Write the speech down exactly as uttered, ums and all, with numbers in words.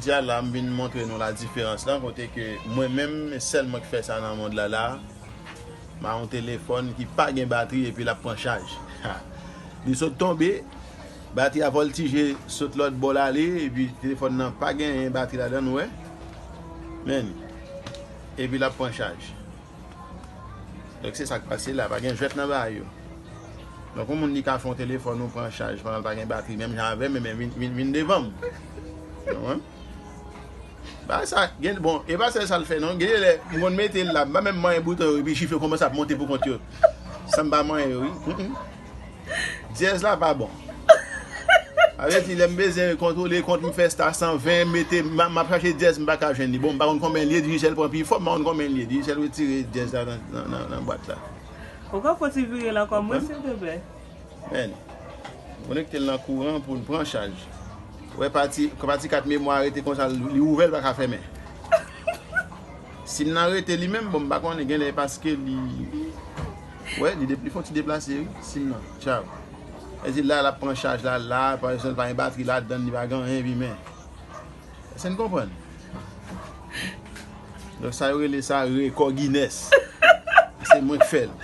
Jodi a la, m vin montre nou la diferans lan, kote ke mwen menm, sèl mwen ki fè sa nan mond la la. M a yon telefòn ki pa gen batri epi l ap pran chaj. Ha. Li sot tonbe, batri a vòltije sot lòt bò l ale, epi telefòn nan pa genyen batri ladan, nou wè. Men, epi l ap pran chaj. Donk, se sa k pase la, pa gen jwèt nan bagay yo. Donk, yon moun li ka fè yon telefòn ou pran chaj pandan l pa gen batri, menm jan avè m, men vin, vin, vin devan m. Ou konprann? Ba sa, gen, bon, e pa sèl sa l fè non. Gen lè, m konn mete l la, m pa menm manyen bouton yo, epi chif yo kòmanse ap monte pou kont yo. San m pa manyen yo, wi. Mm, mm. Dyèz la pa bon. Sa vle di, lè m bezwen kontwole kont, m fè sta san ven, mete, m, m ap chache dyèz, m pa ka jwenn li. Bon, m pa konn konbyen l ye, Digicel pran pi fò, m pa konn konbyen l ye. Digicel retire dyèz la nan, nan, nan, nan bwat la. Ou ka fè ti vire l ankò, mwen, silteplè? Men, konekte l nan kouran pou l pran chaj. Ou wè pati, pati kat memwa rete konsa, li ouvè, l pa ka fèmen. Sim nan rete li menm, bon, m pa konnen, genlè paske li, wè, li de-, li fè yon ti deplase, wi, sim nan. Tchaw. E di la, l ap pran chaj la, la, pa egzanp, pa gen batri ladan, li pa gen anyen, epi men. Èske n konprann? Donk, sa yo rele sa rekò Guinness. Se mwen k fè l.